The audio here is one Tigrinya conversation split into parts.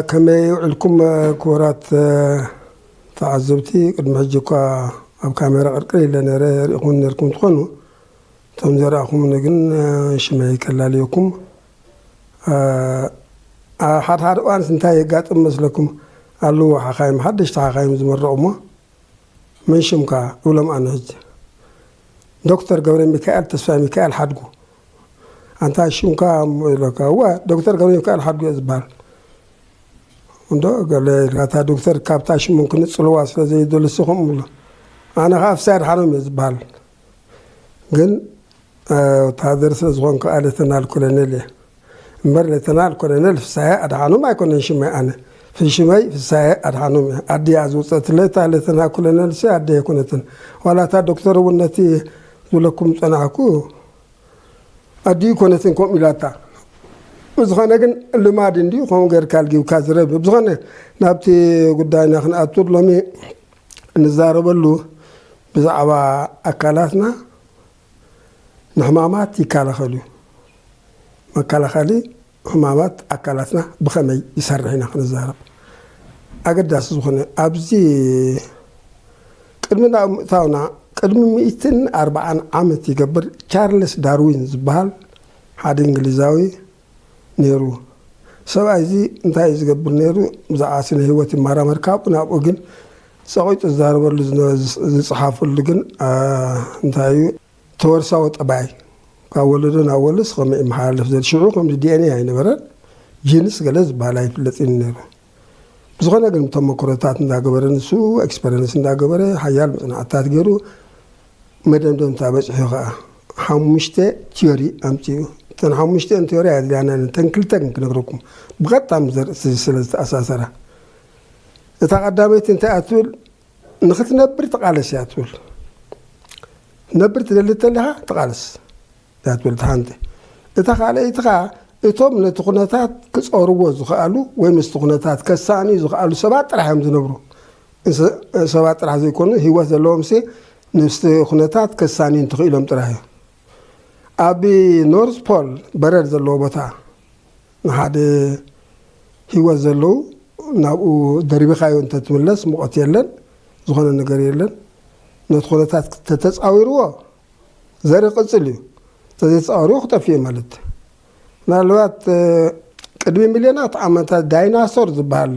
ከመይ ውዕልኩም ክቡራት ተዓዘብቲ? ቅድሚ ሕጂ እኳ ኣብ ካሜራ ቅርቅር ኢለ ነረ፣ ርኢኹም ነርኩም ትኾኑ። እቶም ዘረኣኹምኒ ግን ሽመይ ከላልየኩም። ሓደ ሓደ እዋንስ እንታይ የጋጥም መስለኩም? ኣለዉ ሓኻይም፣ ሓደሽቲ ሓኻይም ዝምረቑ እሞ "መን ሽምካ?" እብሎም። ኣነ ሕጂ "ዶክተር ገብረ ሚካኤል ተስፋ ሚካኤል ሓድጉ።" "ኣንታ ሽምካ?" እሞ ኢለካ፣ "እወ፣ ዶክተር ገብረ ሚካኤል ሓድጉ እየ ዝበሃል።" "እንዶ ገለ ኢልካ፣ እታ ዶክተር ካብታ ሽሞም ክንጽልዋ ስለ ዘይደልዩ ከምኡ ብሎ። ኣነ ኸኣ ፍሳይ ኣድሓኖም እየ ዝበሃል።" ግን ወተሃደር ስለ ዝኾንኩ ከኣ ሌተናል ኮሎኔል እየ። እምበር ሌተናል ኮሎኔል ፍሳየ ኣድሓኖም ኣይኮነን ሽመይ ኣነ። ሽመይ ፍሳየ ኣድሓኖም እየ። ኣዲኣ ዝውጸትለይ እታ ሌተናል ኮሎኔል ሲ ኣደይ ኣይኮነትን። ዋላ እታ ዶክተር እውን ነቲ ዝብለኩም ዝጸናሕኩ ኣዲኡ ኣይኮነትን ከምኡ ኢላታ። ብዝኾነ ግን ልማድ እንድዩ ከምኡ ጌርካ ኣልጊብካ ዝረብ። ብዝኾነ ናብቲ ጉዳይና ክንኣቱ ሎሚ እንዛረበሉ ብዛዕባ ኣካላትና ንሕማማት ይከላኸል እዩ። መከላኸሊ ሕማማት ኣካላትና ብኸመይ ይሰርሕ ኢና ክንዛረብ ኣገዳሲ ዝኾነ። ኣብዚ ቅድሚ ናብ ምእታውና ቅድሚ ሚእትን ኣርባዓን ዓመት ይገብር ቻርልስ ዳርዊን ዝበሃል ሓደ እንግሊዛዊ ነይሩ። ሰብኣይ እዚ እንታይ እዩ ዝገብር ነይሩ? ብዛዕባ ስነ ህይወት ይመራመር። ካብኡ ናብኡ ግን ጸቒጡ ዝዛረበሉ ዝነ-፣ ዝጽሓፈሉ ግን፣ አ፣ እንታይ እዩ? ተወርሳዊ ጠባይ ካብ ወለዶ ናብ ወለስ ከመይ ይመሓላለፍ ዘል-፣ ሽዑ ከምዚ ዲ ኤን ኤ ኣይነበረን፣ ጂንስ ገለ ዝበሃል ኣይፍለጥን ነይሩ። ብዝኾነ ግን ተመክሮታት እንዳገበረ፣ ንሱ ኤክስፐሪንስ እንዳገበረ፣ ሓያል መጽናዕትታት ገይሩ፣ መደምደምታ በጺሑ ኸኣ ሓሙሽተ ቲዮሪ ኣምጺኡ። እተን ሓሙሽተን ቲዮሪ ኣድልያና፣ እተን ክልተ ግን ክነግረኩም፣ ብቐጥታ ምስ ዘርእስቲ ስለ ዝተኣሳሰራ። እታ ቀዳመይቲ እንታይ እያ ትብል? ንኽትነብር ተቓለስ እያ ትብል። ክትነብር ትደሊ እንተሊኻ ተቓለስ እያ ትብል፣ እታ ሓንቲ። እታ ካልኣይቲ ኸኣ፣ እቶም ነቲ ኩነታት ክጸርዎ ዝኸኣሉ ወይ ምስቲ ኩነታት ከሳንዩ ዝኸኣሉ ሰባት ጥራሕ እዮም ዝነብሩ። እስ-፣ ሰባት ጥራሕ ዘይኮኑ፣ ህይወት ዘለዎም ሲ ምስቲ ኩነታት ከሳንዩ እንትኽኢሎም ጥራሕ እዩ። ኣብ ኖርዝ ፖል በረድ ዘለዎ ቦታ ንሓደ ህይወት ዘለዉ ናብኡ ደርቢኻዮ እንተትምለስ ሙቐት የለን፣ ዝኾነ ነገር የለን። ነቲ ኩነታት ተተጻዊርዎ ዘርኢ ቅጽል እዩ። እንተዘይተጻዊርዎ ክጠፍእ እዩ ማለት። ምናልባት፣ እ፣ ቅድሚ ሚልዮናት ዓመታት ዳይናሶር ዝበሃል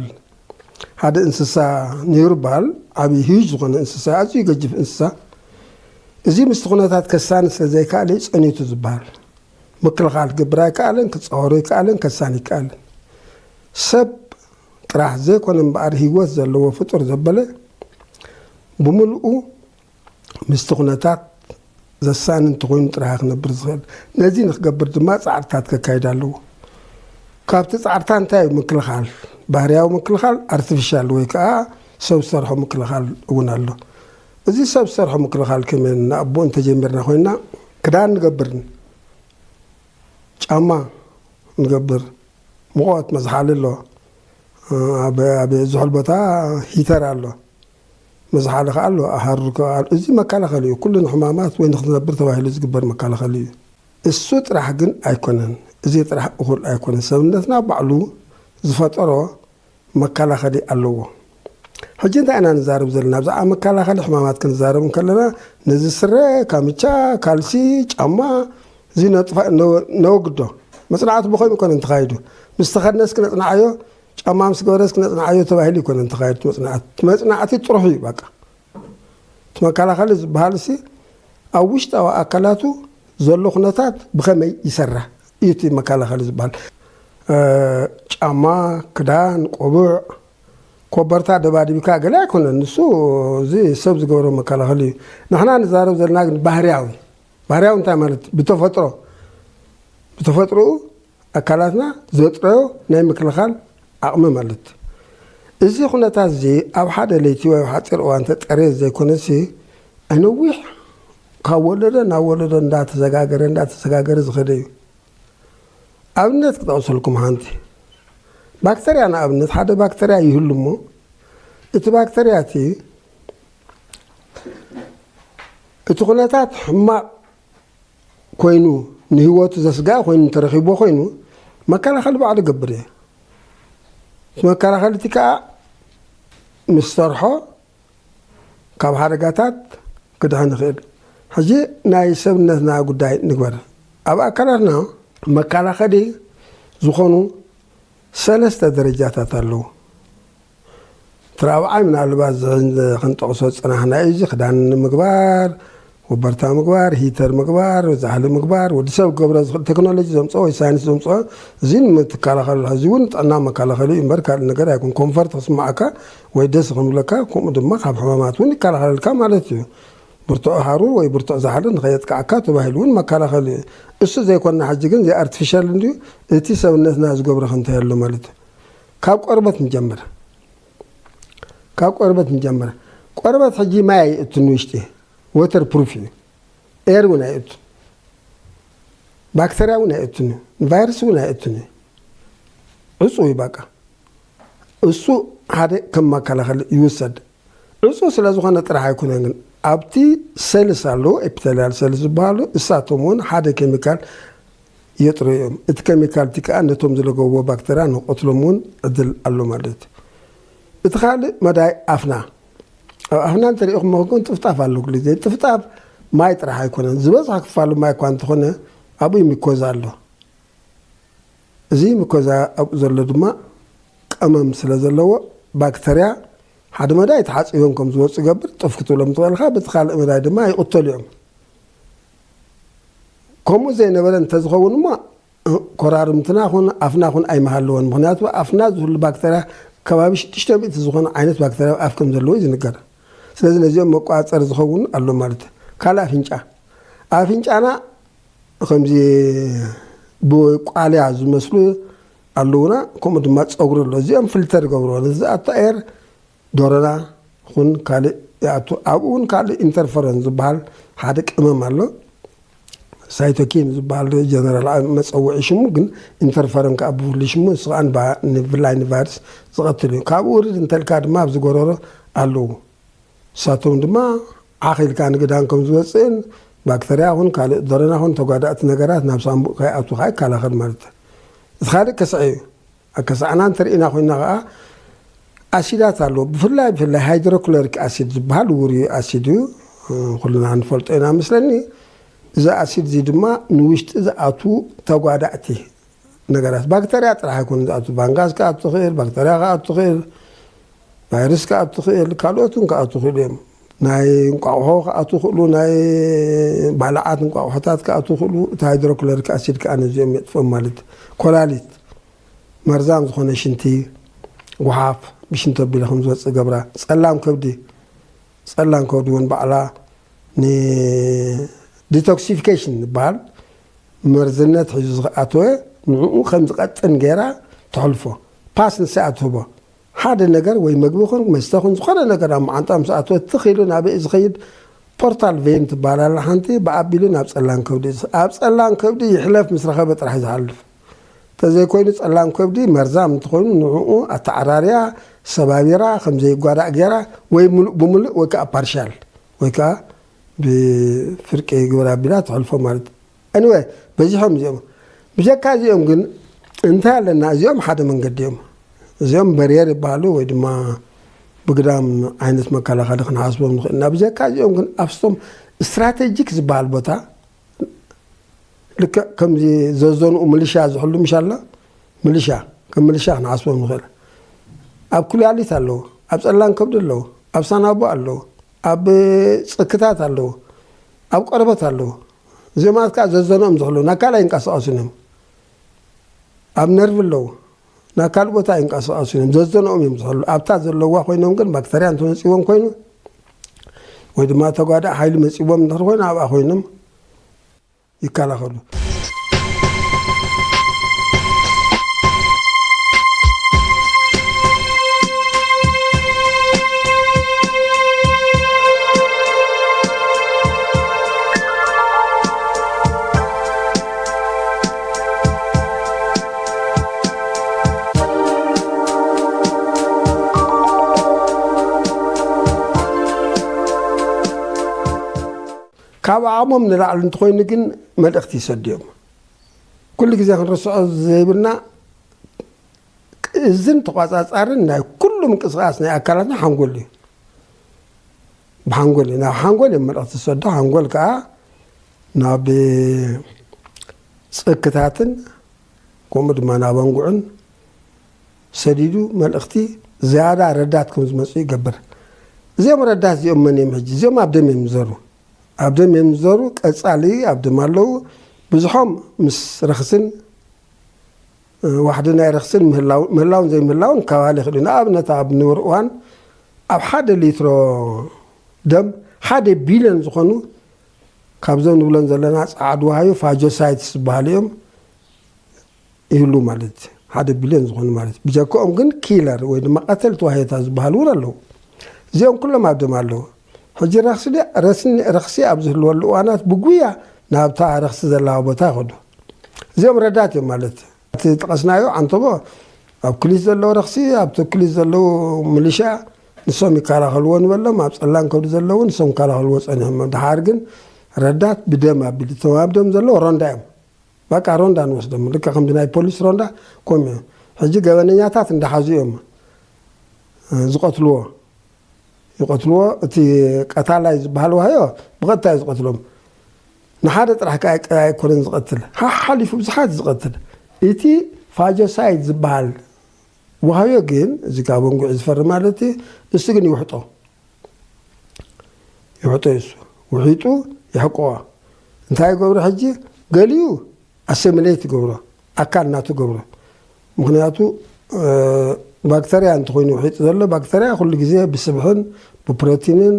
ሓደ እንስሳ ነይሩ ይበሃል። ዓቢ ሂዩጅ ዝኾነ እንስሳ፣ ኣዝዩ ገጅፍ እንስሳ። እዚ ምስቲ ኩነታት ከሳኒ ስለ ዘይከኣለ እዩ ጸኒቱ ዝበሃል። ምክልኻል ክገብር ኣይከኣለን፣ ክጻወሮ ኣይከኣለን፣ ከሳኒ ኣይከኣለን። ሰብ ጥራሕ ዘይኮነ እምበኣር ህይወት ዘለዎ ፍጡር ዘበለ ብምልኡ ምስቲ ኩነታት ዘሳኒ እንተኾይኑ ጥራሕ ክነብር ዝኽእል። ነዚ ንክገብር ድማ ጻዕርታት ከካይድ ኣለዎ። ካብቲ ጻዕርታ እንታይ እዩ ምክልኻል? ባህርያዊ ምክልኻል፣ ኣርቲፊሻል ወይ ከዓ ሰብ ዝሰርሖ ምክልኻል እውን ኣሎ። እዚ ሰብ ዝሰርሖ ምክልኻል ከመይ ንኣብኡ እንተጀሚርና ኮይንና፣ ክዳን ንገብር፣ ጫማ ንገብር፣ ሙቐት መዝሓሊ ኣሎ። ኣብ፣ ኣብ ዝሑል ቦታ ሂተር ኣሎ። መዝሓሊ ከኣ ኣሎ፣ ኣሃሩር ከኣ ኣሎ። እዚ መከላኸሊ እዩ። ኩሉ ንሕማማት ወይ ንክትነብር ተባሂሉ ዝግበር መከላኸሊ እዩ። እሱ ጥራሕ ግን ኣይኮነን። እዚ ጥራሕ እኹል ኣይኮነን። ሰብነትና ባዕሉ ዝፈጠሮ መከላኸሊ ኣለዎ። ሕጂ እንታይ ኢና ንዛረብ ዘለና? ብዛዕባ መከላኸሊ ሕማማት ክንዛረብ እንከለና፣ ነዚ ስረ፣ ካምቻ፣ ካልሲ፣ ጫማ፣ እዚ ነጥፋ-፣ ነ-፣ ነወግዶ። መጽናዕቲ ብኸምኡ ይኮነ እንተኻይዱ። ምስ ተኸድነስ ክነጽንዓዮ፣ ጫማ ምስ ገበረስ ክነጽንዓዮ ተባሂሉ ይኮነ እንተኻይዱ መጽናዕቲ። መጽናዕቲ ጥሩሑ እዩ በቃ። እቲ መከላኸሊ ዝበሃል ሲ ኣብ ውሽጣዊ ኣካላቱ ዘሎ ኩነታት ብኸመይ ይሰርሕ እዩ እቲ መከላኸሊ ዝበሃል። እ፣ ጫማ፣ ክዳን፣ ቆቡዕ፣ ኮበርታ ደባዲብካ ገለ ኣይኮነን። ንሱ እዚ ሰብ ዝገብሮ መከላኸሊ እዩ። ንሕና ንዛረብ ዘለና ግን ባህርያዊ። ባህርያዊ እንታይ ማለት? ብተፈጥሮ፣ ብተፈጥሮኡ ኣካላትና ዘጥረዮ ናይ ምክልኻል ዓቕሚ ማለት እዩ። እዚ ኩነታት እዚ ኣብ ሓደ ለይቲ ወይ ኣብ ሓፂር እዋን ተጠርየ ዘይኮነሲ፣ ነዊሕ ካብ ወለዶ ናብ ወለዶ እንዳተሰጋገረ፣ እንዳተሰጋገረ ዝኸደ እዩ። ኣብነት ክጠቕሰልኩም ሓንቲ። ባክተርያ ንኣብነት፣ ሓደ ባክተርያ ይህሉ እሞ፣ እቲ ባክተርያ እቲ፣ እቲ ኩነታት ሕማቕ ኮይኑ፣ ንህይወቱ ዘስግኣ ኮይኑ እንተረኺብዎ ኮይኑ፣ መከላኸሊ ባዕሉ ይገብር እዩ። እቲ መከላኸሊ እቲ ከኣ ምስ ሰርሖ ካብ ሓደጋታት ክድሕን ይኽእል። ሕጂ ናይ ሰብነትና ጉዳይ ንግበር። ኣብ ኣካላትና መከላኸሊ ዝኾኑ ሰለስተ ደረጃታት ኣለዉ። እቲ ራብዓይ ምናልባት ዝ-፣ ክንጠቕሶ ዝጸናሕና እዩ። እዚ ክዳን ምግባር፣ ወበርታ ምግባር፣ ሂተር ምግባር፣ ዛሕሊ ምግባር፣ ወዲ ሰብ ክገብሮ ዝኽእል ቴክኖሎጂ ዘምጽኦ ወይ ሳይንስ ዘምጽኦ፣ እዚ ንምትከላኸለሉ፣ እዚ እውን ጥዕና መከላኸሊ እዩ እምበር ካልእ ነገር ኣይኮን። ኮምፈርት ክስማዓካ ወይ ደስ ክምብለካ፣ ከምኡ ድማ ካብ ሕማማት እውን ይከላኸለልካ ማለት እዩ። ብርቱዕ ሃሩር ወይ ብርቱዕ ዛሕሊ ንኸየጥቃዓካ ተባሂሉ እውን መከላኸሊ እዩ። እሱ ዘይኮና ሕጂ ግን እዚ ኣርቲፊሻል እንድዩ፣ እቲ ሰብነትና ዝገብሮ ክንታይ ኣሎ ማለት እዩ። ካብ ቆርበት ንጀምር። ካብ ቆርበት ንጀምር። ቆርበት ሕጂ ማይ ኣይእቱን ውሽጢ፣ ወተር ፕሩፍ እዩ። ኤር እውን ኣይእቱን። ባክተርያ እውን ኣይእቱን እዩ። ቫይረስ እውን ኣይእቱን እዩ። ዕጹው እዩ በቃ። እሱ ሓደ ከም መከላኸሊ ይውሰድ። ዕጹው ስለ ዝኾነ ጥራሕ ኣይኮነን ግን፣ ኣብቲ ሰልስ ኣለዉ፣ ኤፒቴሊያል ሰልስ ዝበሃሉ፣ እሳቶም እውን ሓደ ኬሚካል የጥርዩ እዮም። እቲ ኬሚካል እቲ ከኣ ነቶም ዝለገብዎ ባክተርያ ንክቐትሎም እውን ዕድል ኣሎ ማለት እዩ። እቲ ካልእ መዳይ ኣፍና። ኣብ ኣፍና እንተሪኢኹሞ ግን ጥፍጣፍ ኣሎ ኩሉ ግዜ። ጥፍጣፍ ማይ ጥራሕ ኣይኮነን። ዝበዝሐ ክፋሉ ማይ እኳ እንተኾነ ኣብኡ ሚኮዛ ኣሎ። እዚ ሚኮዛ ኣብኡ ዘሎ ድማ ቀመም ስለ ዘለዎ ባክተርያ ሓደ መዳይ ተሓጺቦም ከም ዝወጹ ይገብር። ጥፍ ክትብሎም ትኽእል ኢኻ። በቲ ካልእ መዳይ ድማ ይቕተሉ እዮም። ከምኡ ዘይነበረ እንተዝኸውን እሞ ኮራርምትና ኹን ኣፍና ኹን ኣይምሃለወን። ምኽንያቱ ኣፍና ዝህሉ ባክተርያ ከባቢ ሽዱሽተ ሚእቲ ዝኾነ ዓይነት ባክተርያ ኣብ ኣፍ ከም ዘለዎ እዩ ዝንገር። ስለዚ ነዚኦም መቋጸሪ ዝኸውን ኣሎ ማለት እዩ። ካልእ ኣፍንጫ። ኣፍንጫና ከምዚ ብቋልያ ዝመስሉ ኣለዉና፣ ከምኡ ድማ ጸጉሪ ኣሎ። እዚኦም ፊልተር ይገብርዎ። ነዚ ዝኣቱ ኣየር ዶረና ኹን ካልእ ይኣቱ። ኣብኡ እውን ካልእ ኢንተርፈረን ዝበሃል ሓደ ቅመም ኣሎ። ሳይቶኪን ዝበሃል ጀነራል መጸውዒ ሽሙ፣ ግን ኢንተርፈረን ከኣ ብፍሉይ ሽሙ፣ ንሱ ከኣ ንባ-፣ ንብላይ ንቫይረስ ዝቐትል እዩ። ካብኡ ውርድ እንተልካ ድማ ኣብዚ ጎረሮ ኣለዉ። ንሳቶም ድማ ዓኽ ኢልካ ንግዳን ከም ዝወጽእን ባክተርያ ኹን ካልእ ዶረና ኹን ተጓዳእቲ ነገራት ናብ ሳንቡእ ከይኣቱ ከኣ ይከላኸል ማለት እዩ። እቲ ካልእ ከስዐ እዩ። ኣከሳዕና እንተርኢና ኮይና ከኣ ኣሲዳት ኣለዎ። ብፍላይ፣ ብፍላይ ሃይድሮክሎሪክ ኣሲድ ዝበሃል ውሩይ ኣሲድ እዩ። ኩልና ንፈልጦ ኢና መስለኒ። እዚ ኣሲድ እዚ ድማ ንውሽጢ ዝኣትዉ ተጓዳእቲ ነገራት፣ ባክተርያ ጥራሕ ኣይኮነን ዝኣቱ፣ ቫንጋስ ክኣቱ ይኽእል፣ ባክተርያ ክኣቱ ይኽእል፣ ቫይረስ ክኣቱ ይኽእል፣ ካልኦት እውን ክኣቱ ይኽእሉ እዮም። ናይ እንቋቑሖ ክኣቱ ይኽእሉ፣ ናይ ባልዓት እንቋቑሖታት ክኣቱ ይኽእሉ። እቲ ሃይድሮክሎሪክ ኣሲድ ከኣ ነዚኦም የጥፍኦም ማለት እዩ። ኮላሊት መርዛም ዝኾነ ሽንቲ፣ ጓሓፍ ብሽንቲ ኣቢሉ ከም ዝወጽእ ገብራ። ጸላም ከብዲ፣ ጸላም ከብዲ እውን ባዕላ ንዲቶክሲፊኬሽን ዝበሃል መርዝነት ሒዙ ዝኣተወ ንዕኡ ከም ዝቐጥን ገይራ ተሕልፎ። ፓስ ንሳ እያ ትህቦ። ሓደ ነገር ወይ መግቢ ኹን መስተ ኹን ዝኾነ ነገር ኣብ መዓንጣ ምስ ኣተወ ትኽ ኢሉ ናበይ እዩ ዝኸይድ? ፖርታል ቬን ትበሃል ኣላ ሓንቲ፣ ብኣቢሉ ናብ ጸላም ከብዲ እዩ ዝኸ-፣ ኣብ ጸላም ከብዲ ይሕለፍ ምስ ረኸበ ጥራሕ እዩ ዝሓልፍ። እንተዘይኮይኑ ጸላም ከብዲ መርዛም እንተኾይኑ ንዕኡ ኣተዓራርያ ሰባቢራ ከም ዘይጓዳእ ገይራ ወይ ምሉእ ብምሉእ ወይ ከዓ ፓርሻል ወይ ከዓ ብፍርቂ ግብር ኣቢላ ትሕልፎ ማለት እዩ። ኤኒወይ በዚሖም እዚኦም። ብጀካ እዚኦም ግን እንታይ ኣለና? እዚኦም ሓደ መንገዲ እዮም። እዚኦም በርየር ይበሃሉ ወይ ድማ ብግዳም ዓይነት መከላኸሊ ክንሓስቦም ንኽእል ኢና። ብጀካ እዚኦም ግን ኣብስቶም ስትራቴጂክ ዝበሃል ቦታ ልክዕ ከምዚ ዘዘንኡ ምልሻ ዝሕሉ ምሽ ኣላ፣ ምልሻ፣ ከም ምልሻ ክንሓስቦም ንኽእል። ኣብ ኩላሊት ኣለዉ፣ ኣብ ጸላም ከብዲ ኣለዉ፣ ኣብ ሳናቡ ኣለዉ፣ ኣብ ጽክታት ኣለዉ፣ ኣብ ቆርበት ኣለዉ። እዚኦም ማለት ከዓ ዘዘኖም ዝሕሉ ናካል ኣይንቀሳቐሱን እዮም። ኣብ ነርቭ ኣለዉ፣ ናብ ካልእ ቦታ ኣይንቀሳቐሱን እዮም። ዘዘኖም እዮም ዝሕሉ። ኣብታ ዘለዋ ኮይኖም ግን ባክተርያ እንተመፂዎም ኮይኑ ወይ ድማ ተጓዳእ ሓይሊ መፂዎም እንድሕር ኮይኑ ኣብኣ ኮይኖም ይከላኸሉ። ካብ ዓቕሞም ንላዕሊ እንተኾይኑ ግን መልእኽቲ ይሰዱ እዮም። ኩሉ ግዜ ክንርስዖ ዘይብልና እዝን ተቋጻጻርን ናይ ኩሉ ምንቅስቓስ ናይ ኣካላትና ሓንጎል እዩ። ብሓንጎል እዩ። ናብ ሓንጎል እዮም መልእኽቲ ዝሰዱ። ሓንጎል ከዓ ናብ ጽክታትን ከምኡ ድማ ናብ ኣንጉዕን ሰዲዱ መልእኽቲ ዝያዳ ረዳት ከም ዝመፁ ይገብር። እዚኦም ረዳት እዚኦም መን እዮም ሕጂ? እዚኦም ኣብ ደም እዮም ዝዘሩ። ኣብ ደም እዮም ዝዘሩ። ቀፃሊ ኣብ ደም ኣለዉ። ብዙሖም ምስ ረኽስን ዋሕዲ ናይ ረኽስን ምህላው-፣ ምህላውን ዘይምህላውን ከባል ይኽእል እዩ። ንኣብነት ኣብ ንቡር እዋን ኣብ ሓደ ሊትሮ ደም ሓደ ቢልዮን ዝኾኑ ካብዞም ንብለን ዘለና ፃዓዱ ዋሃዩ ፋጆሳይትስ ዝበሃሉ እዮም። ይህሉ ማለት ሓደ ቢልዮን ዝኾኑ ማለት ብጀክኦም ግን ኪለር ወይ ድማ ቀተልቲ ዋህዮታት ዝበሃሉ እውን ኣለዉ። እዚኦም ኩሎም ኣብ ደም ኣለዉ። ሕጂ ረኽሲ ደ-፣ ረስኒ-፣ ረኽሲ ኣብ ዝህልወሉ እዋናት ብጉያ ናብታ ረኽሲ ዘለዋ ቦታ ይኸዱ። እዚኦም ረዳት እዮም ማለት እቲ ጠቐስናዮ ዓንተቦ ኣብ ክሊት ዘለዉ ረኽሲ ኣብቲ ክሊት ዘለዉ ሚሊሻ ንሶም ይከላኸልዎ ንበሎም። ኣብ ፀላም ከብዲ ዘለዉ ንሶም ይከላኸልዎ ፀኒሖም። ድሓር ግን ረዳት ብደም ኣቢሉ እቶም ኣብ ደም ዘለዉ ሮንዳ እዮም። በቃ ሮንዳ ንወስዶም። ልክዕ ከምዚ ናይ ፖሊስ ሮንዳ ከምኡ እዮም። ሕጂ ገበነኛታት እንዳሓዙ እዮም፣ እ፣ ዝቐትልዎ። ይቐትልዎ። እቲ ቀታላይ ዝበሃል ዋህዮ ብቐጥታ እዩ ዝቐትሎም። ንሓደ ጥራሕ ከኣ ኣይ-፣ ኣይኮነን ዝቐትል። ሓሓሊፉ ብዙሓት እዩ ዝቐትል። እቲ ፋጆሳይድ ዝበሃል ዋህዮ ግን፣ እዚ ካብ ኣንጉዕ ዝፈሪ ማለት እዩ፣ እሱ ግን ይውሕጦ። ይውሕጦ እዩ እሱ። ውሒጡ ይሕቅዎ። እንታይ ይገብሮ ሕጂ? ገሊኡ ኣሰሚሌት ይገብሮ፣ ኣካል ናቱ ይገብሮ። ምኽንያቱ፣ እ፣ ባክተርያ እንተኾይኑ ውሒጡ ዘሎ፣ ባክተርያ ኩሉ ግዜ ብስብሕን ብፕሮቲንን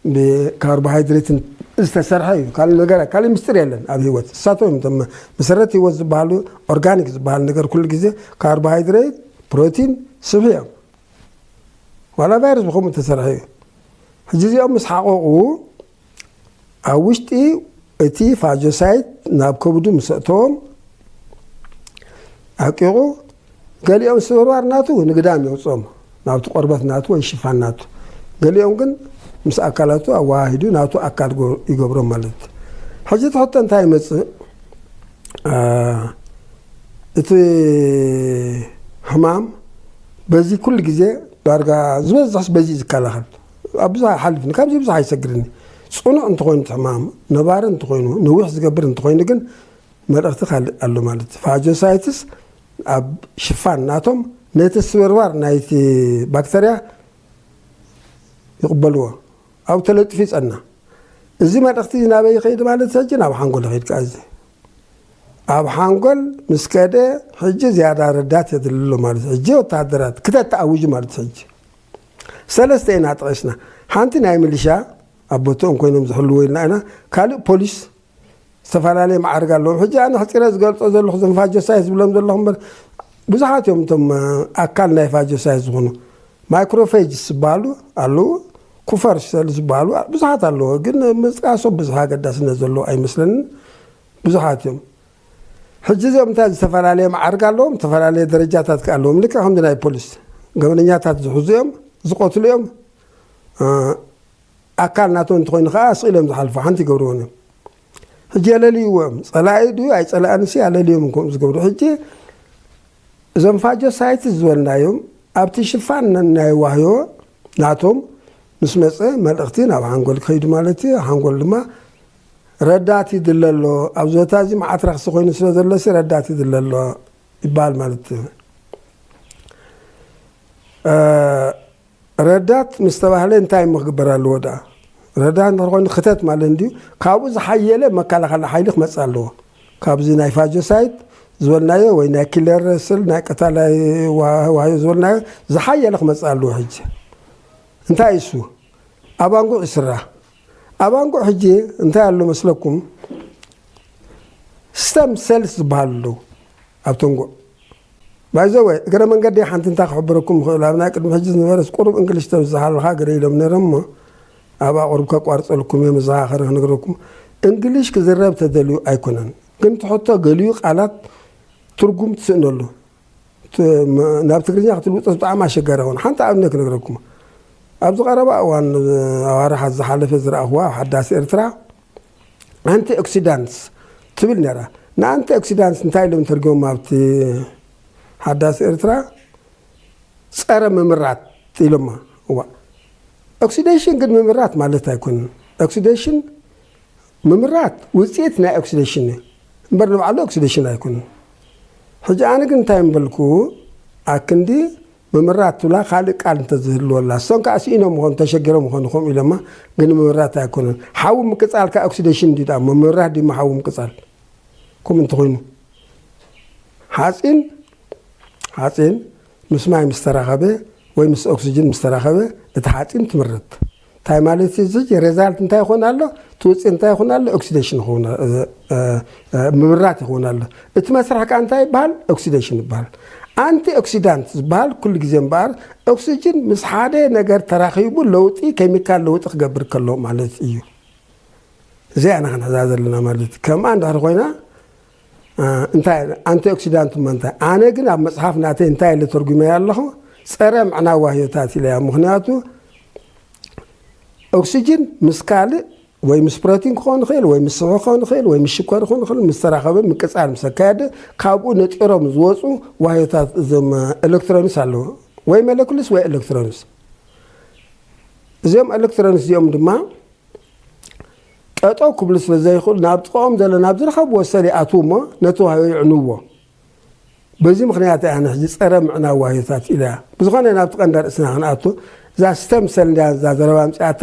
ብካርቦሃይድሬትን ዝተሰርሐ እዩ። ካልእ ነገር፣ ካልእ ምስጢር የለን ኣብ ህይወት። እሳቶም እዮም እቶም መሰረት ህይወት ዝበሃሉ፣ ኦርጋኒክ ዝበሃል ነገር ኩሉ ግዜ ካርቦሃይድሬት፣ ፕሮቲን፣ ስብሒ እዮም። ዋላ ቫይረስ ብኸምኡ እተሰርሐ እዩ። ሕጂ እዚኦም ምስ ሓቐቑ፣ ኣብ ውሽጢ እቲ ፋጆሳይት ናብ ከብዱ ምስ ኣእተዎም፣ ኣቂቑ፣ ገሊኦም ስብርባር ናቱ ንግዳም የውፅኦም፣ ናብቲ ቆርበት ናቱ ወይ ሽፋን ናቱ። ገሊኦም ግን ምስ ኣካላቱ ኣወሃሂዱ ናቱ ኣካል ጎ-፣ ይገብሮም ማለት እዩ። ሕጂ እቲ ሕቶ እንታይ ይመፅእ? አ፣ እቲ ሕማም በዚ ኩሉ ግዜ ዳርጋ ዝበዝሕስ በዚ እዩ ዝከላኸል። ኣብ ብዙሕ ኣይሓልፍን፣ ካብዚ ብዙሕ ኣይሰግርን። ጽኑዕ እንተኾይኑ እቲ ሕማም፣ ነባሪ እንተኾይኑ፣ ነዊሕ ዝገብር እንተኾይኑ ግን መልእኽቲ ካልእ ኣሎ ማለት እዩ። ፋጆሳይትስ ኣብ ሽፋን ናቶም ነቲ ስብርባር ናይቲ ባክተርያ ይቕበልዎ። ኣብኡ ተለጢፉ ይጸንሕ። እዚ መልእኽቲ ናበይ ይኸይድ ማለት ሕጂ ናብ ሓንጎል ይኸይድ ከኣ እዚ። ኣብ ሓንጎል ምስ ከደ ሕጂ ዝያዳ ረዳት የድሊ ኣሎ ማለት እዩ። ሕጂ ወተሃደራት ክተት ተኣውጁ ማለት እዩ። ሕጂ ሰለስተ ኢና ጠቒስና። ሓንቲ ናይ ሚሊሻ ኣብ ቦትኦም ኮይኖም ዝሕልዎ ኢልና ኢና። ካልእ ፖሊስ ዝተፈላለየ መዓርግ ኣለዎም። ሕጂ ኣነ ሕፂረ ዝገልፆ ዘለኹ እዞም ፋጆሳይት ዝብሎም ዘለኹ እምበር ብዙሓት እዮም እቶም፣ እ፣ ኣካል ናይ ፋጆሳይት ዝኾኑ። ማይክሮፌጅስ ዝበሃሉ ኣለዉ፣ ኩፈር ሰል ዝበሃሉ ብዙሓት ኣለዉ። ግን ምጥቃሶም ብዙሕ ኣገዳስነት ዘለዎ ኣይመስለንን። ብዙሓት እዮም። ሕጂ እዚኦም እንታይ ዝተፈላለየ መዓርግ ኣለዎም፣ ዝተፈላለየ ደረጃታት ከ ኣለዎም። ልክዕ ከምዚ ናይ ፖሊስ ገበነኛታት ዝሕዙ እዮም፣ ዝቐትሉ እዮም። እ፣ ኣካል ናቶም እንተኾይኑ ከዓ ስቕ ኢሎም ዝሓልፉ ሓንቲ ይገብርዎን እዮም። ሕጂ የለልይዎም፣ ጸላኢ ድዩ ኣይጸላእንሲ ኣለልዮም ከምኡ ዝገብሩ። ሕጂ እዞም ፋጆሳይትስ ዝበልናዮም ኣብቲ ሽፋን ናይ ዋህዮ ናቶም ምስ መጸ መልእኽቲ ናብ ሓንጎል ክኸይዱ ማለት እዩ። ሓንጎል ድማ ረዳት ይድለ ኣሎ፣ ኣብዚ ቦታ እዚ መዓት ረኽሲ ኮይኑ ስለ ዘሎሲ ረዳት ይድለ ኣሎ ይበሃል ማለት እዩ። እ፣ ረዳት ምስ ተባህለ እንታይ እሞ ክግበር ኣለዎ ደኣ? ረዳ እንተኾይኑ ክተት ማለት እንድዩ። ካብኡ ዝሓየለ መከላኸሊ ሓይሊ ክመጽእ ኣለዎ። ካብዚ ናይ ፋጆሳይት ዝበልናዮ ወይ ናይ ኪለር ስል ናይ ቀታላይ ዋ- ዋዮ ዝበልናዮ ዝሓየለ ክመጽእ ኣለዎ። ሕጂ እንታይ እሱ ኣብ ኣንጉዕ ይስራ። ኣብ ኣንጉዕ ሕጂ እንታይ ኣሎ መስለኩም? ስተም ሰልስ ዝበሃሉ ኣለዉ ኣብ ተንጉዕ። ባይዘወ እግረ መንገዲ ሓንቲ እንታይ ክሕብረኩም ይኽእል፣ ኣብ ናይ ቅድሚ ሕጂ ዝነበረስ ቁሩብ እንግሊሽ ተብዝሓልካ ገለ ኢሎም ነይሮም እሞ ኣብኣ ቁሩብ ከቋርፀልኩም እየ፣ መዘኻኸሪ ክነግረኩም። እንግሊሽ ክዝረብ ተደልዩ ኣይኮነን፣ ግን ትሕቶ ገሊኡ ቃላት ትርጉም ትስእነሉ። ት- መ- ናብ ትግርኛ ክትልውጦ ብጣዕሚ ኣሸጋሪ ይኸውን። ሓንቲ ኣብነት ክነግረኩም። ኣብዚ ቀረባ እዋን፣ ኣዋርሓት ዝሓለፈ ዝረኣኹዋ ኣብ ሓዳስ ኤርትራ ኣንቲ ኦክሲዳንትስ ትብል ነራ። ንኣንቲ ኦክሲዳንትስ እንታይ ኢሎም ተርጎም ኣብቲ ሓዳስ ኤርትራ? ጸረ ምምራት ኢሎማ። እዋ፣ ኦክሲዴሽን ግን ምምራት ማለት ኣይኮንን። ኦክሲዴሽን፣ ምምራት ውፅኢት ናይ ኦክሲዴሽን እዩ እምበር ንባዕሉ ኦክሲዴሽን ኣይኮንን። ሕጂ ኣነ ግን እንታይ ምበልኩ? ኣክንዲ ምምራት ትብላ ካልእ ቃል እንተዝህልወላ፣ እሶም ከዓ ስኢኖም ምኾኑ ተሸጊሮም ምኾኑ ከምኡ ኢሎማ። ግን ምምራት ኣይኮነን። ሓዊ ምቅፃል ከዓ ኦክሲዴሽን እንዲ ዳ ምምራት ዲማ ሓዊ ምቅፃል ከምኡ እንተኾይኑ ሓፂን ሓፂን ምስ ማይ ምስ ተራኸበ ወይ ምስ ኦክሲጅን ምስ ተራኸበ እቲ ሓፂን ትምርት። እንታይ ማለት እዩ? እዚ ሬዛልት እንታይ ይኾን ኣሎ? ትውፅእ እንታይ ይኾን ኣሎ? ኦክሲዴሽን ይኸውን፣ ምምራት ይኸውን ኣሎ። እቲ መስርሕ ከዓ እንታይ ይበሃል? ኦክሲዴሽን ይበሃል። ኣንቲ ኦክሲዳንት ዝበሃል ኩሉ ግዜ እምበኣር ኦክሲጅን ምስ ሓደ ነገር ተራኺቡ ለውጢ፣ ኬሚካል ለውጢ ክገብር ከሎ ማለት እዩ። እዚኣ ኢና ክንሕዛ ዘለና ማለት እዩ። ከምኣ እንድሕር ኮይና እንታይ ኣንቲኦክሲዳንት እሞ እንታይ? ኣነ ግን ኣብ መፅሓፍ ናተይ እንታይ ኢለ ተርጉመያ ኣለኹ? ፀረ ምዕናው ዋህዮታት ኢለያ። ምክንያቱ ኦክሲጅን ምስ ካልእ ወይ ምስ ፕሮቲን ክኸውን ይኽእል ወይ ምስ ስብሒ ክኸውን ይኽእል ወይ ምስ ሽኮር ክኸውን ይኽእል ምስ ተራኸበ ምቅፃል ምስ ኣካየደ ካብኡ ነጢሮም ዝወፁ ዋህዮታት እዞም ኤሌክትሮኒስ ኣለዉ ወይ ሞለኩልስ ወይ ኤሌክትሮኒስ። እዚኦም ኤሌክትሮኒስ እዚኦም ድማ ጠጠው ክብሉ ስለ ዘይኽእሉ ናብ ጥቕኦም ዘሎ ናብ ዝረኸብዎ ሰል ይኣትዉ እሞ ነቲ ዋህዮ ይዕንዎ። በዚ ምኽንያት እያ ሕጂ ፀረ ምዕናው ዋህዮታት ኢለያ። ብዝኾነ ናብቲ ቀንዲ ርእስና ክንኣቱ እዛ ስተም ሰል እንድያ እዛ ዘረባ ኣምፅኣታ።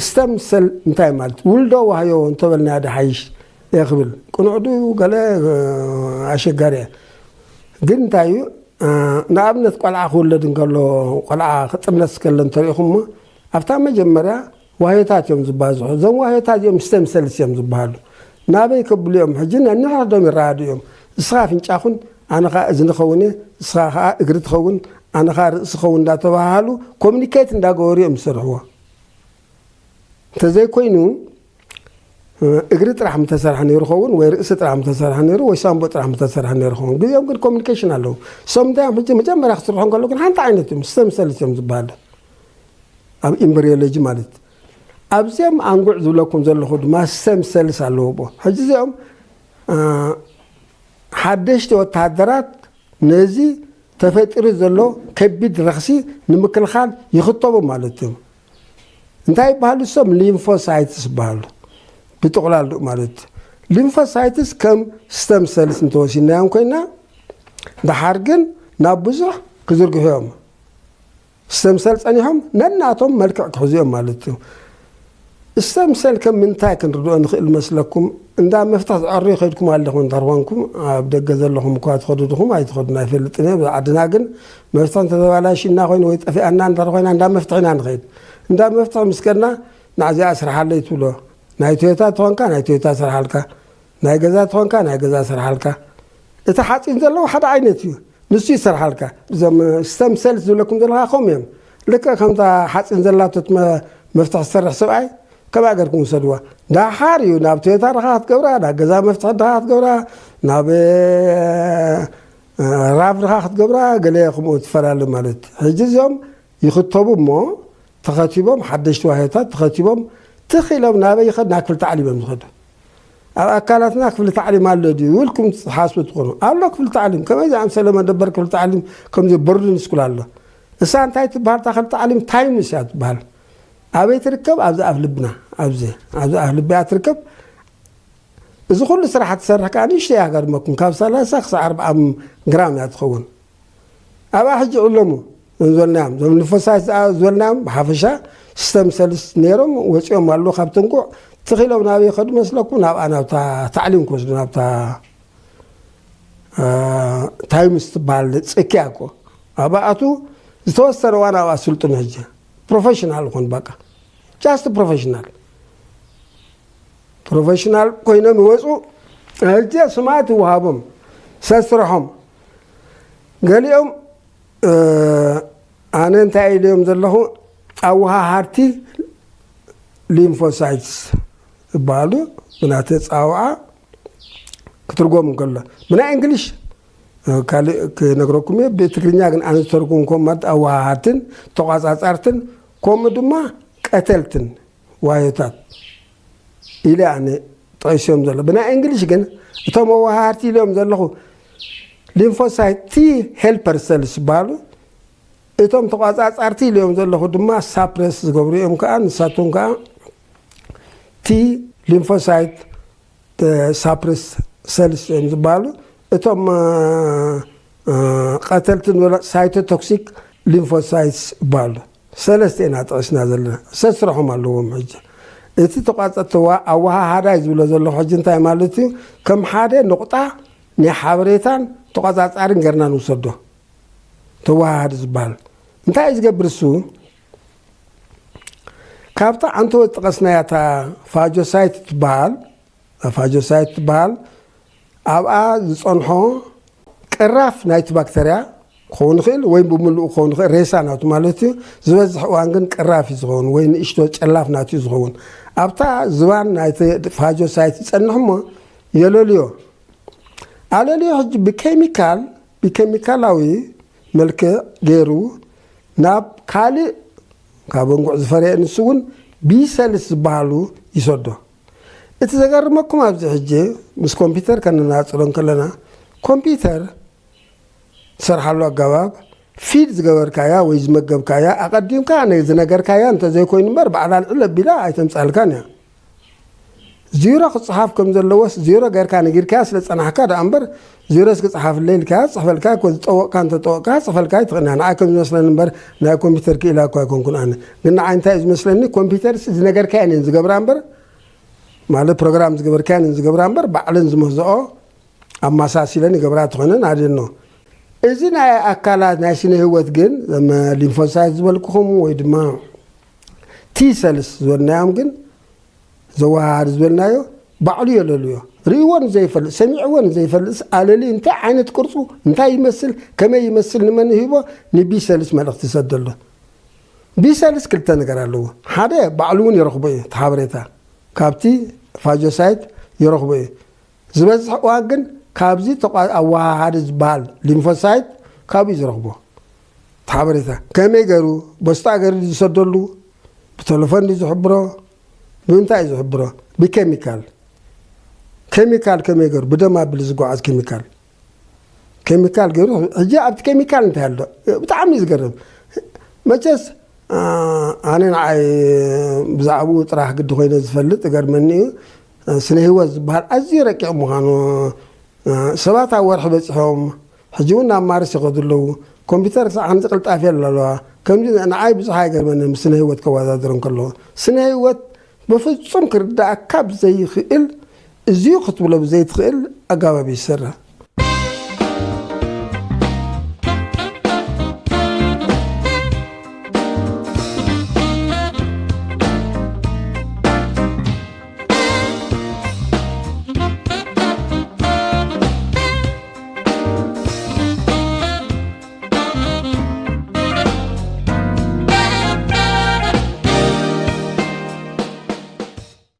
ስተም ሰል እንታይ ማለት ውልዶ ዋህዮ እንተበልና ዶ ሓይሽ እየ ክብል ቅኑዕ ዱ ገለ ኣሸጋሪ እያ። ግን እንታይ እዩ ንኣብነት ቆልዓ ክውለድ እንከሎ ቆልዓ ክጥነስ ከሎ እንተሪኢኹሞ ኣብታ መጀመርያ ዋህዮታት እዮም ዝባዝሑ። እዞም ዋህዮታት እዮም ስተም ሰልስ እዮም ዝበሃሉ። ናበይ ከብሉ እዮም ሕጂ ነንሕዶም ይረኣዱ እዮም። እስኻ ኣፍንጫ ኩን ኣነ ኸዓ እዝኒ ኸውን እየ፣ እስኻ ኸዓ እግሪ ትኸውን ኣነ ኸዓ ርእሲ ኸውን እንዳተባሃሉ ኮሚኒኬት እንዳገበሩ እዮም ዝሰርሕዎ። እንተዘይኮይኑ እግሪ ጥራሕ ምተሰርሐ ነይሩ ኸውን ወይ ርእሲ ጥራሕ ምተሰርሐ ነይሩ ወይ ሳምቦ ጥራሕ ምተሰርሐ ነይሩ ኸውን። ግዜኦም ግን ኮሚኒኬሽን ኣለዉ። እሶም እንታይ እዮም ሕጂ መጀመርያ ክስርሑ እንከሎ ግን ሓንቲ ዓይነት እዮም ስተም ሰልስ እዮም ዝበሃሉ ኣብ ኢምብሪዮሎጂ ማለት ኣብዚኦም ኣንጉዕ ዝብለኩም ዘለኹ ድማ ስተም ሰልስ ኣለዎ። ሕጂ እዚኦም ሓደሽቲ ወተሃደራት ነዚ ተፈጢሩ ዘሎ ከቢድ ረኽሲ ንምክልኻል ይኽተቡ ማለት እዮም። እንታይ ይበሃሉ እሶም? ሊምፎሳይትስ ይበሃሉ። ብጥቕላሉ ማለት ሊምፎሳይትስ ከም ስተም ሰልስ እንተወሲድናዮም ኮይና ደሓር ግን ናብ ብዙሕ ክዝርግሑ እዮም። ስተም ሰል ፀኒሖም ነናቶም መልክዕ ክሕዙ እዮም ማለት እዩ። ስተም ሰል ከም ምንታይ ክንርድኦ ንኽእል መስለኩም? እንዳ መፍትሕ ዝዕርዩ ከይድኩም ኣለኹም እንተርኾንኩም ኣብ ደገ ዘለኹም እኳ ትኸዱ ድኹም ኣይትኸዱን ኣይፈልጥን እየ። ኣብዚ ዓድና ግን መፍትሕ እንተተባላሽና ኮይኑ ወይ ጠፊኣና እንተር ኮይና እንዳ መፍትሕ ኢና ንኸይድ። እንዳ መፍትሕ ምስ ከድና ናዕዚኣ ስርሓለይ ትብሎ። ናይ ቶዮታ ትኾንካ ናይ ቶዮታ ስርሓልካ፣ ናይ ገዛ ትኾንካ ናይ ገዛ ስርሓልካ። እቲ ሓፂን ዘለዎ ሓደ ዓይነት እዩ። ንሱ ይሰርሓልካ። እዞም ስተም ሰልስ ዝብለኩም ዘለካ ከምኡ እዮም። ልክዕ ከምታ ሓፂን ዘላቶ እቲ መ- መፍትሒ ዝሰርሕ ሰብኣይ ከምኣ ገርኩም ውሰድዋ። ዳሓር እዩ ናብ ቶዮታ ድኻ ክትገብራ ናብ ገዛ መፍትሒ ድኻ ክትገብራ ናብ እ፣ ራፍ ድኻ ክትገብራ ገለ ከምኡ ትፈላለ ማለት እዩ። ሕጂ እዚኦም ይኽተቡ እሞ ተኸቲቦም ሓደሽቲ ዋህዮታት ተኸቲቦም ትኽ ኢሎም ናበይ ይኸድ ናብ ክፍሊ ታዕሊም እዮም ዝኸዱ። ኣብ ኣካላትና ክፍሊ ታዕሊም ኣሎ ድዩ ኢልኩም ትሓስቡ ትኾኑ። ኣሎ ክፍሊ ታዕሊም፣ ከመይ ዝኣምሰለ መደበር ክፍሊ ታዕሊም ከምዚ ቦርዲንግ ስኩል ኣሎ። እሳ እንታይ ትበሃል እታ ክፍሊ ታዕሊም? ታይምስ እያ ትበሃል። ኣበይ ትርከብ? ኣብዚ ኣፍ ልብና፣ ኣብዚ ኣብዚ ኣፍ ልቢ እያ ትርከብ። እዚ ኩሉ ስራሕ ትሰርሕ ከዓ ንእሽተይ እያ ከድመኩም፣ ካብ ሰላሳ ክሳብ ኣርብዓ ግራም እያ ትኸውን። ኣብኣ ሕጂ ዕለሙ እዞም ዝበልናዮም እዞም ሊምፎሳይት ዝበልናዮም ብሓፈሻ ስተም ሰልስ ነይሮም ወፂኦም ኣለዉ ካብ ትንኩዕ። ትኺሎም ናበይ ከዱ መስለኩም? ናብኣ ናብታ ታዕሊም ክወስዱ ናብታ ታይምስ ትበሃል ጽኪያ እኮ ኣብኣቱ ዝተወሰነ ዋና ኣብኣ ስልጡን ሕጂ ፕሮፌሽናል ይኹን በቃ ጃስት ፕሮፌሽናል ፕሮፌሽናል ኮይኖም ይወፁ። ሕጂ ስማት ይወሃቦም ሰስርሖም ገሊኦም ኣነ እንታይ ኢለዮም ዘለኹ ኣወሃሃርቲ ሊምፎሳይትስ ዝበሃሉ ብናተ ፃውዓ ክትርጎም እንከሎ ብናይ እንግሊሽ ካልእ ክነግረኩም እየ ብትግርኛ ግን ኣነ ዝተርጉምኩም ማለት ኣወሃሃርትን ተቋፃፃርትን ከምኡ ድማ ቀተልትን ዋዮታት ኢለ ኣነ ጠቂስዮም ዘሎ ብናይ እንግሊሽ ግን እቶም ኣወሃሃርቲ ኢለዮም ዘለኹ ሊምፎሳይት ቲ ሄልፐር ሰልስ ዝበሃሉ እቶም ተቋፃፃርቲ ኢለዮም ዘለኹ ድማ ሳፕረስ ዝገብሩ እዮም ከዓ ንሳቶም ከዓ ቲ ሊምፎሳይት ሳፕረስ ሰልስ እዮም ዝበሃሉ እቶም ቀተልቲ ንበሎ ሳይቶቶክሲክ ሊምፎሳይትስ ይበሃሉ ሰለስተ ኢና ጠቂስና ዘለና ሰስረሖም ኣለዎም ሕጂ እቲ ተቋፀተዋ ኣወሃሃዳይ ዝብሎ ዘለኹ ሕጂ እንታይ ማለት እዩ ከም ሓደ ንቁጣ ናይ ሓበሬታን ተቋፃፃርን ገርና ንውሰዶ ተወሃሃዲ ዝበሃል እንታይ እዩ ዝገብር እሱ ካብታ ዓንተወት ጠቐስናያ እታ ፋጆሳይት ትበሃል ፋጆሳይት ትበሃል ኣብኣ ዝፀንሖ ቅራፍ ናይቲ ባክተርያ ክኸውን ይኽእል ወይ ብምልኡ ክኸውን ይኽእል ሬሳ ናቱ ማለት እዩ ዝበዝሕ እዋን ግን ቅራፍ እዩ ዝኸውን ወይ ንእሽቶ ጨላፍ ናቱ እዩ ዝኸውን ኣብታ ዝባን ናይቲ ፋጆሳይት ይፀንሕ እሞ የለልዮ ኣለልዮ ሕጂ ብኬሚካል ብኬሚካላዊ መልክዕ ገይሩ ናብ ካልእ ካብ እንጉዕ ዝፈረየ ንሱ እውን ቢሰልስ ዝበሃሉ ይሰዶ እቲ ዘገርመኩም ኣብዚ ሕጂ ምስ ኮምፒውተር ከነናፅሮ እንከለና ኮምፒውተር ትሰርሓሉ ኣገባብ ፊድ ዝገበርካያ ወይ ዝመገብካያ ኣቐዲምካ ዝነገርካያ እንተዘይኮይኑ እምበር ባዕላ ልዕል ኣቢላ ኣይተምፃልካን እያ ዚሮ ክፅሓፍ ከም ዘለዎስ ዚሮ ገርካ ነጊርካያ ስለ ፀናሕካ ደኣ እምበር ዚሮስ ክፅሓፍለይ ኢልካያ ፅሕፈልካ እኮ ዝጠወቕካ እንተጠወቕካ ፅሕፈልካ ኣይትኽእልና ንዓይ ከም ዝመስለኒ እምበር ናይ ኮምፒውተር ክኢላ እኮ ኣይኮንኩን ኣነ ግን ንዓይ እንታይ እዩ ዝመስለኒ ኮምፒውተርስ ዝነገርካየን እየን ዝገብራ እምበር ማለት ፕሮግራም ዝገበርካየን እየን ዝገብራ እምበር ባዕለን ዝመዝኦ ኣመሳሲለን ይገብራ ተኾነ ናደኖ እዚ ናይ ኣካላት ናይ ስነ ህይወት ግን ሊንፎሳይት ዝበልኩኹም ወይ ድማ ቲ ሰልስ ዝበልናዮም ግን ዘወሃሃድ ዝበልናዮ ባዕሉ የለልዮ ርእዎ ንዘይፈልጥ ሰሚዕዎ ንዘይፈልጥስ ኣለሊ እንታይ ዓይነት ቅርፁ እንታይ ይመስል ከመይ ይመስል ንመን ሂቦ ንቢ ሰልስ መልእኽቲ ይሰደሎ ቢ ሰልስ ክልተ ነገር ኣለዎ ሓደ ባዕሉ እውን ይረኽቦ እዩ ተሓበሬታ ካብቲ ፋጆሳይት ይረኽቦ እዩ ዝበዝሕ እዋን ግን ካብዚ ኣወሃሃዲ ዝበሃል ሊንፎሳይት ካብኡ ዝረኽቦ ሓበሬታ ከመይ ገሩ በስታ ገር ዝሰደሉ ብቴሌፎን ዝሕብሮ ብምንታይ ዝሕብሮ ብኬሚካል ኬሚካል ከመይ ገሩ ብደም ኣብል ዝጓዓዝ ኬሚካል ኬሚካል ገሩ ሕጂ ኣብቲ ኬሚካል እንታይ ኣሎ ብጣዕሚ ዝገርም መቸስ ኣነ ንዓይ ብዛዕባኡ ጥራሕ ግዲ ኮይነ ዝፈልጥ ገርመኒ እዩ ስነ ህይወት ዝበሃል ኣዝዩ ረቂቕ ምዃኑ ሰባት ኣብ ወርሒ በፂሖም ሕጂ እውን ናብ ማርስ ይኸዱ ኣለዉ ኮምፒውተር ክሳዕ ከምዚ ቅልጣፊ ኣለዋ ከምዚ ንዓይ ብዙሕ ኣይገርመኒ ምስ ስነ ህይወት ከወዳድሮ እንከለዎ ስነ ህይወት ብፍፁም ክርዳእካ ብዘይኽእል እዚዩ ክትብሎ ብዘይትኽእል ኣጋባብ ይሰርሕ